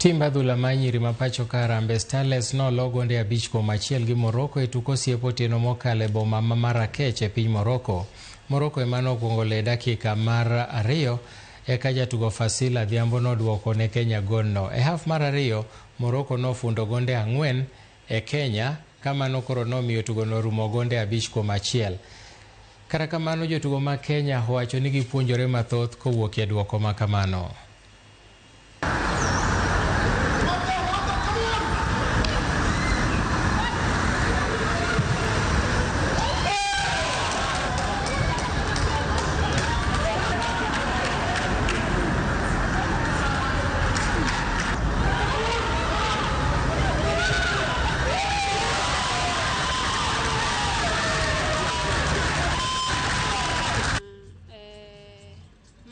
Timb adhula mar nyiri ma pacho ka Harambee Starlets nolo gonde 5-1 gi Morocco e tuk osiep otieno mokalo e boma ma Marrakech e piny Morocco. Morocco ema nokwongo le dakika mar 2 eka jatugo Fasila Adhiambo noduoko ne Kenya golno. E haf mar 2, Morocco nofundo gonde 4 e Kenya kamano koro nomiyo tugono rumo gonde 5-1. Kata kamano jotugo ma Kenya owacho ni gipuonjore mathoth kowuok e duoko ma kamano.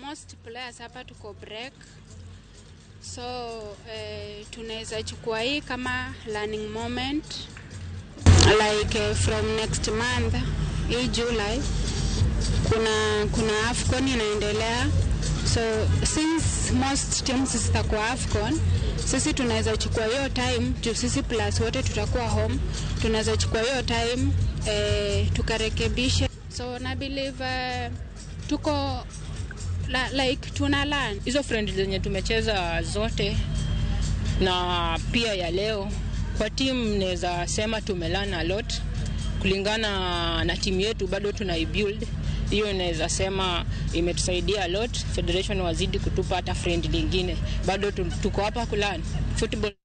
Most players hapa tuko break, so tunaweza chukua hii kama learning moment, like from next month hii July kuna AFCON inaendelea, so since most teams zitakuwa AFCON, sisi tunaweza chukua hiyo time juu sisi plus wote tutakuwa home, tunaweza chukua hiyo time tukarekebisha. So na believe tuko like tuna learn hizo friend zenye tumecheza zote na pia ya leo kwa team naweza sema tumelearn a lot kulingana na timu yetu, bado tunaibuild. Hiyo naweza sema imetusaidia a lot. Federation wazidi kutupa hata friend lingine, bado tuko hapa kulearn football.